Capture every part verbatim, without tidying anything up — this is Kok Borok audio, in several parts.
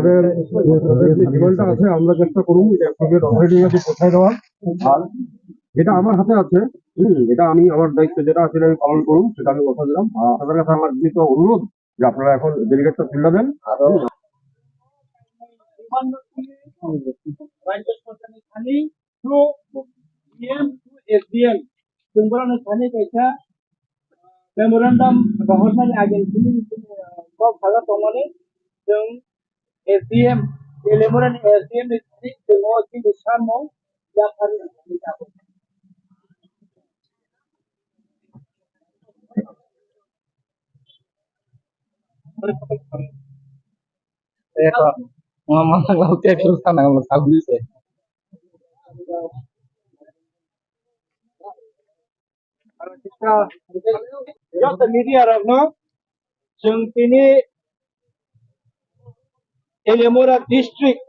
যে ডিমান্ডটা আছে, আমরা চেষ্টা করুন যে অ্যাপ্রোপ্রিয়েট অথরিটির কাছে পৌঁছায় দেওয়ার। আর যেটা আমার হাতে আছে, হুম, এটা আমি আমার দায়িত্ব যেটা আছে, এটা আমি পালন করুন, সেটা আমি কথা দিলাম। আর আপনাদের কাছে আমার বিনীত অনুরোধ যে আপনারা এখন ডেলিগেটটা তুলে দেন। রাজ্য সরকারের খালি through D M to S D M, chwng borokno thani kaisa memorandum rohornani age simi, ah, kok saja tongmani, chwng S D M, Telemurani S D M ni thani chwng o chini samung yaphari. Eko, mama laute kursa nang lo sabni se. Joto media rokno chwng tini Telemura district,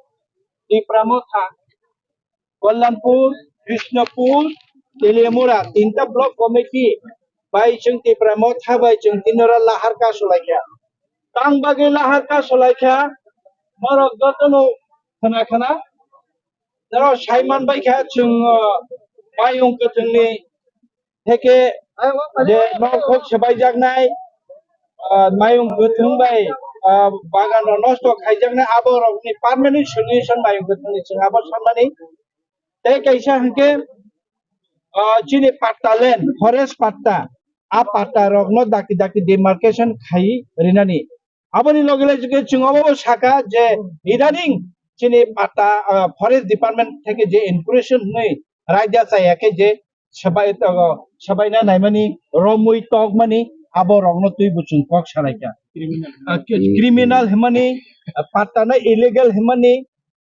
Tipra Motha, Kalyanpur, Krishnapur, Telemura, tinta block committee bai chwng Tipra Motha bai chwng tini oro lahar ka sulaikha. Tang bagwi lahar ka sulaikha, norok jotono khna khna, norok saiman baikha chwng, uh, mayung kwthwngni theke je nok hok swbaijaknai, ah, mayung kwthwng bai, ah, bagan rok nosto khaijaknai, abo rokni permanent solution mayung kwthwngni chwng abo sanmani. Tei kaisa hwnkhe, ah, chini patta land, forest patta, a patta rokno daki daki demarcation khai rinani. Aboni loge loge chwng obo saka je idaning chini patta, ah, forest department theke je inspiration hwnwi raida chaya khe je swbai, ah, swbaina naimani, romwi tokmani, abo rokno twi bo chwng kok salaikha. Ah, criminal hwnmani, ah, patta no illegal hwnmani,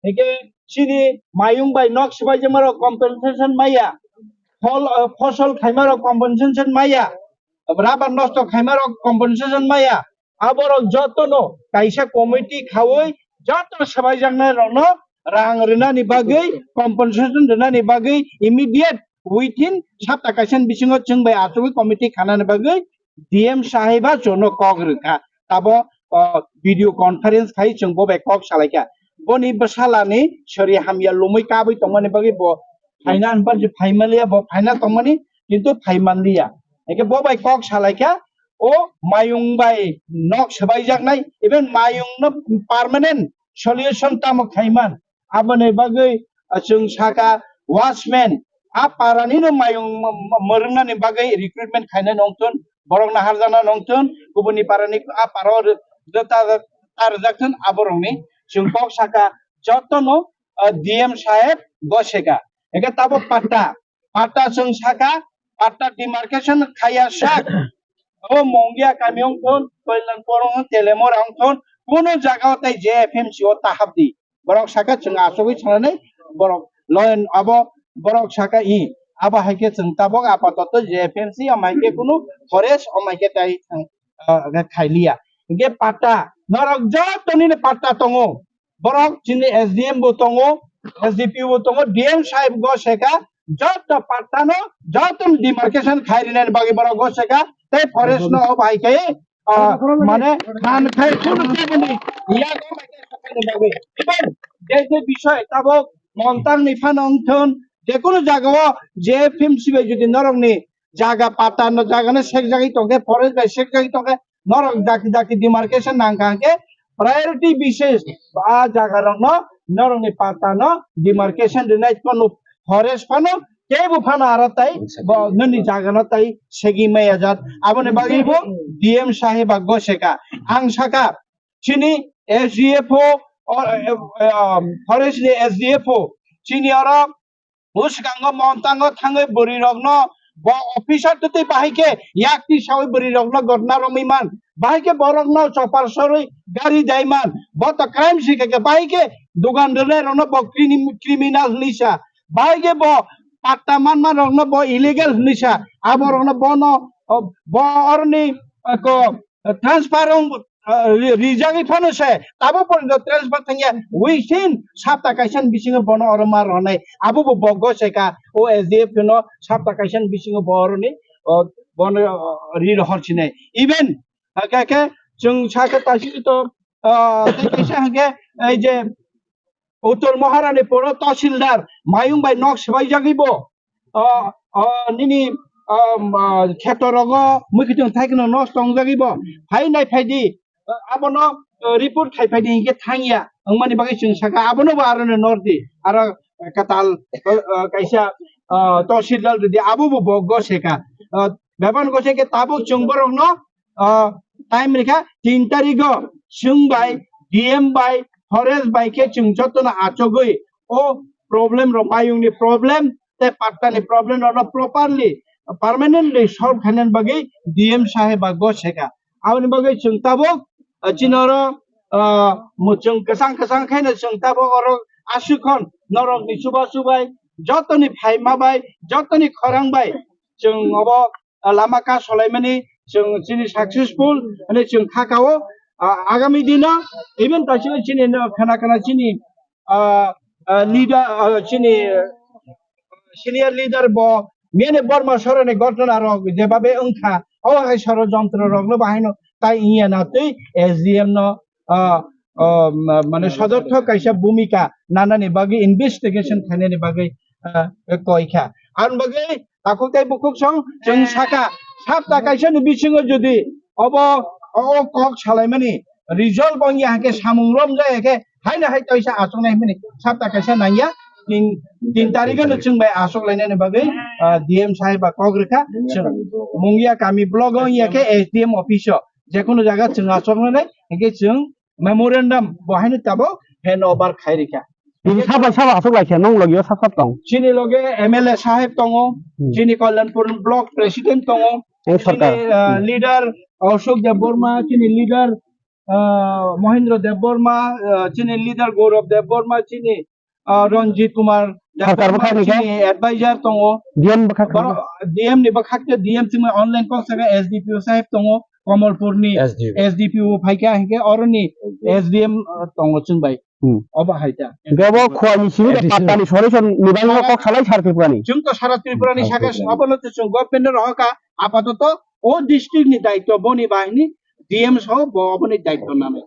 hingke chini mayung bai nok swbaijakma rok compensation maya, phol, ah, phosol khaima rok compensation maya, rubber nosto khaima rok compensation maya, aborok jotono kaisa committee khaui joto swbaijaknai rokno rang rwnani bagwi, compensation rwnani bagwi immediate within sapta kaisa ni bisingo chwng bai achugwi committee khanani bagwi D M saheba chwngno kok rwkha. Tabo, o, video conference khai chwng bo bai kok salaikha. Boni bwsalani sori hamya lumui kabui tongmani bagwi bo phaina hinba je phaimaliya, bo phaina tongmani, kintu phaimanliya. Hingke bo bai kok salaikha, o mayung bai nok swbaijaknai, even mayungno permanent solution tamo khaiman. Aboni bagwi, ah, chwng saka watchman, a parani no mayung m-, m-, mwrwngnani bagwi recruitment khaina nongthun, borok naharjakna nongthun, kubuni parani a parao rw-, rwta-, ta rwjakthun, aborokni chwng kok saka jotono, ah, D M saheb goseka. Hingke tabok patta, patta chwng saka, patta demarcation khaya sak. O Mongia kami wngthun, Koilan Porong, Telemora wngthun, kuno jaga o tai J F M C o tahap di. Borok saka chwng achugwi sanani, borok loyan abo borok saka i, abo hai khe chwng tabok apatoto J F M C, omo hai khe kunu forest, omo hai khe tai, ah, khailiya. Hingke patta, norok joto nini patta tongo. Borok chini S D M bo tongo, S D P O bo tongo, D M saheb go seka, joto patta no, joto demarcation khai rinani bagwi borok go seka, tei forest no obo hai khe, ah, mane khan khai kunu keboni yago mai khe sakai ni bagwi. Even je je bishoy tabok montang ni phano wngthun, je kunu jaga o J F M C bai jodi norok ni jaga patta no jaga no sekjagwi tongkhe, forest bai sekjagwi tongkhe, norok daki daki demarcation nangkha hwnkhe priority bises a jaga rokno norokni patta no demarcation rinai phano forest phano teibo phano aro tai bo nini jaga no tai segi maya jat aboni bagwi bo D M saheba go seka ang saka chini S D F O or, um, forest ni S D F O chini oro bwskango montango thangwi bwrwi rokno bo officer twtwi bahai khe yakti sawi bwrwi rokno gotna romwi man, bahai khe borokno chopar sorwi gari dai man, bo to crime si khe, khe bahai khe dogan rwnai rokno bo crimi-, criminal hwnwi sa, bahai khe bo patta manma rokno bo illegal hwnwi sa, abo rokno bono, o, bo oroni, o, ko, transfer wng, ah, ri-, rijagwi phano se, abo porjonto transfer thangya, within sapta kaisa ni bisingo bono oro ma rwnai, abo bo bo go se ka, o S D F no sapta kaisa ni bisingo bo oroni, o, bono, o, ri rohor sinai. Even, ah, khe, khe, chwng sa khe taisik to, ah, tei kaisa hwnkhe ei je Uttor Maharani poro Tahsildar Mayung bai nok swbaijagwi bo, ah, ah, nini, ah, ah, kheto rogo muikhwtwng thaikhe no nok tongjagwi bo. Phai nai phai di, ah, abono, ah, report khai phai di hinkhe thangya. Wngmani bagwi chwng sakha abono bo aro no nor di. Aro katal, ah, kaisa, ah, Tahsildar rwdi abo bo bo go seka. Ah, Beban Gosai khe tabuk chwng borokno ah, time rikha tin tarigo chwng bai D M bai forest bai khe chwng jotono achugwi o problem rok mayung ni problem tei patta ni problem rok no properly permanently solve khainani bagwi D M saheb ba go seka. Aboni bagwi chwng tabuk, ah, chini oro, ah, mo chwng kwchang kwchang khaino chwng tabuk oro aswk khon norok ni chubachu bai jotoni phaima bai jotoni khorang bai chwng obo ah, lama ka solaimani chwng chini successful hwnwi chwng kha kao. Ah, agami dino even ta chini, chini no khana khana chini, ah, ah, leader, ah, chini senior leader bo mene Borma sorani gotna rok jebabe wngkha o hai soro jontro rok no bahai no tai iya na twi S D M no ah, ah, ma-, mane sodorthok kaisa bhumika nanani bagwi investigation khainani bagwi, ah, koi kha. Ang bagwi takhuk tei bukhuk song chwng saka sapta kaisa ni bisingo jodi obo o kok salaimani result bangya hake samung rom jaya khe haino hai toisa achuknai hwnmani sapta kaisa nangya tin, tin tarikh no chwng bai achuk lainani bagwi, ah, D M sahib ba kok rwkha chwng Mungia kami block o wngya khe S D M office o jekunu jaga chwng achuknai hwnkhe chwng memorandum bo haino tabuk hand over khai rikha. Tini sabo sabo aswk lai khe nung logi o sab sab tong. Chini loge M L A saheb tongo, hmm, chini Kalyanpur block president tongo, chini, sorkar, ah, hmm, leader Ashok Debbarma, chini leader, ah, Mohindra Debbarma, ah, chini leader Gaurav Debbarma, chini ah, Ranjit Kumar Sarkar Debbarma bwkhak ni chini advisor tongo. D M bwkhak ni. Borok D M ni bwkhak khe D M chwngma online kok saka S D P O saheb tongo, Kamalpur ni S D P O. S D P O phaikha hinkhe oroni S D M, ah, tongo chwngbai. Hmm. Obo hai ta. Hinkhe bo khwani simi de additional pattani solution ni bagwi kok salai sar Tripura ni. Chwng to sara Tripura ni saka abono to chwng government no rohorkha apatoto o district ni daityo boni bahini D M so bo oboni daityo nanai.